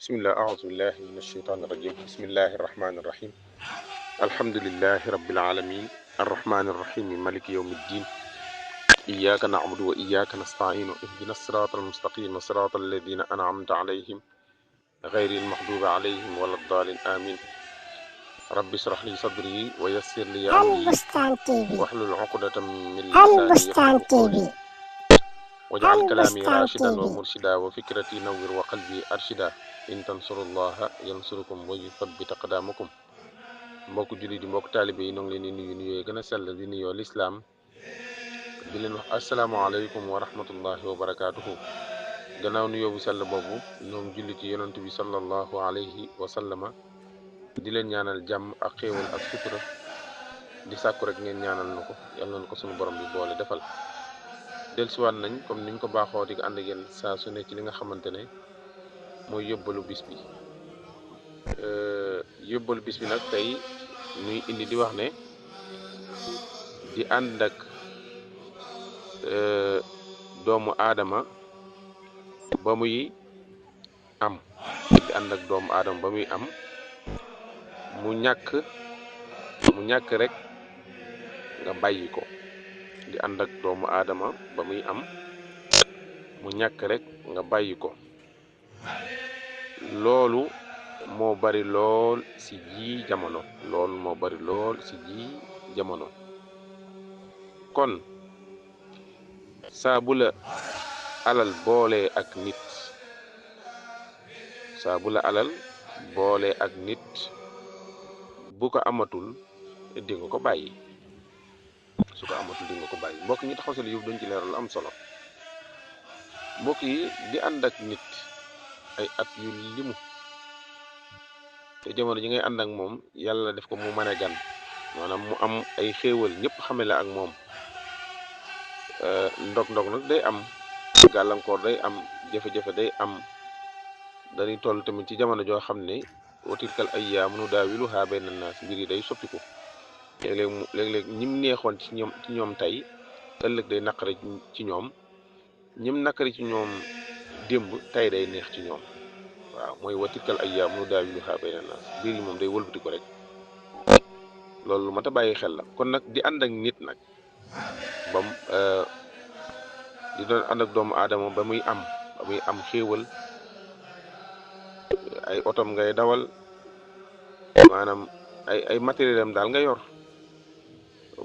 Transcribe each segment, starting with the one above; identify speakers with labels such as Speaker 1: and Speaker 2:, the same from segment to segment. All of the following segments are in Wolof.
Speaker 1: bismillah a'udhu billahi minash shaitanir rajim bismillahir rahmanir rahim alhamdulillahi rabbil alamin arrahmanir rahim maliki yawmiddin iyyaka na'budu wa iyyaka nasta'in ihdinas siratal mustaqim siratal ladzina an'amta alayhim ghayril maghdubi alayhim waladdallin amin rabbi ishrah li sadri wa yassir li amri wahlul 'uqdatam min lisani yafqahu qawli waj'al kalami rashidan wa murshida wa fikrati nawwir wa qalbi arshida in tansurullaha yansurukum wa yuthabbit aqdamakum mbokk jullit yi mbokk taalibe yi ñoo ngi leen di nuyu nuyoo gën a sell di nuyoo lislaam di leen wax asalaamaaleykum wa rahmatullahi wa barakaatuhu gannaaw nuyoo bu sell boobu ñoom jullit yi yonent bi sallallahu alayhi wa sallama di leen ñaanal jàmm ak xéewal ak sutura di sàkku rek ngeen ñaanal na ko yàlla na ko sunu borom bi boole defal dellusiwaat nañ comme niñ ko baaxoo di ko ànd ak yéen saa su ne ci li nga xamante ne mooy yóbbalu bis bi yóbbalu bis bi nag tey ñuy indi di wax ne di ànd ak doomu aadama ba muy am di ànd ak doomu aadama ba muy am mu ñàkk rek nga bàyyi ko di ànd ak doomu aadama ba muy am mu ñàkk rek nga bàyyi ko loolu moo bari lool ci ji jamono kon saa bu la alal boole ak nit bu ko amatul di nga ko bàyyi su ko amatul di nga ko bàyyi mbokk ñi taxaw si lu yëpp dañ ci leeral lu am solo mbokk yi di ànd ak nit ay at yu limu te jamono ji ngay ànd ak moom yàlla def ko mu mën a gan maanaam mu am ay xéewal ñëpp xame la ak moom ndog nag day am gàllankoor day am jafe-jafe day am dañuy toll tamit ci jamono joo xam ne wa tilkal ayyaamu nudaawiluhaa bayna naas mbir yi day soppiku léeg-léeg ñim neexoon ci ñoom tey ëllëg day naqari ci ñoom ñim naqari ci ñoom démb tey day neex ci ñoom waaw mooy wa tilkal ayyaamu nudaawiluhaa bayna naas mbir yi moom day wëlbati ko rek loolu lu mat a bàyyi xel la kon nag di ànd ak nit nag bam di doon ànd ak doomu aadama ba muy am xéewal ay otom ngay dawal maanaam ay matériel am daal nga yor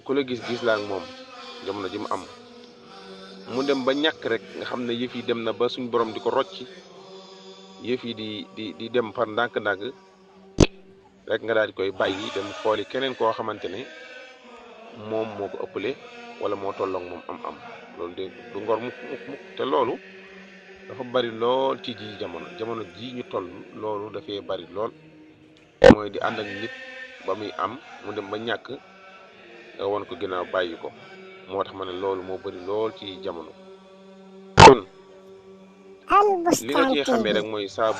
Speaker 1: ku la gis la ak moom jamono ji mu am mu dem ba ñàkk rek nga xam ne yëf yi dem na ba suñ borom di ko rocci yëf yi di dem par ndànk-ndànk rek nga daal di koy bàyyi dem xooli keneen koo xamante ne moom moo ko ëppale wala moo tolloog moom am loolu de du ngor mukk te loolu dafa bari lool ci ji jamono ji ñu toll loolu dafay bari lool mooy di ànd ak nit ba muy am mu dem ba ñàkk nga won ko ginnaaw bàyyi ko moo tax ma ne loolu moo bari lool ci jamono kon li nga ci xamee rek mooy saa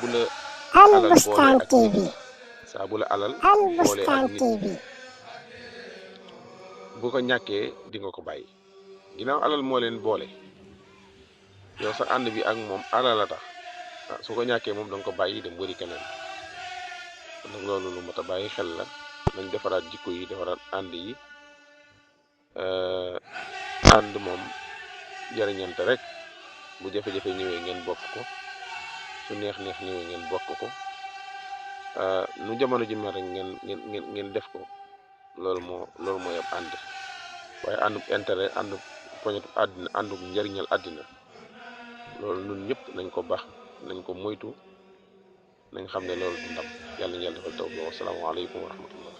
Speaker 1: bu la alal boole ak nit bu ko ñàkkee di nga ko bàyyi ginnaaw alal moo leen boole yow sa ànd bi ak moom alal la tax su ko ñàkkee moom danga ko bàyyi dem wëri keneen nag loolu lu mat a bàyyi xel la nañ defaraat jikko yi defaraat ànd yi ànd moom jariñante rek bu jafe-jafe ñëwee ngeen bokk ko su neex ñëwee ngeen bokk ko nu jamono ji mel rek ngeen def ko loolu mooy ab ànd waaye àndub intérêt àndub poñetu àddina àndub njariñal àddina loolu ñun ñëpp nañ ko baax nañ ko moytu nañ xam ne loolu du ndam yàlla ñu yàlla defal tawfiq wa salaamu aleykum wa rahmatullah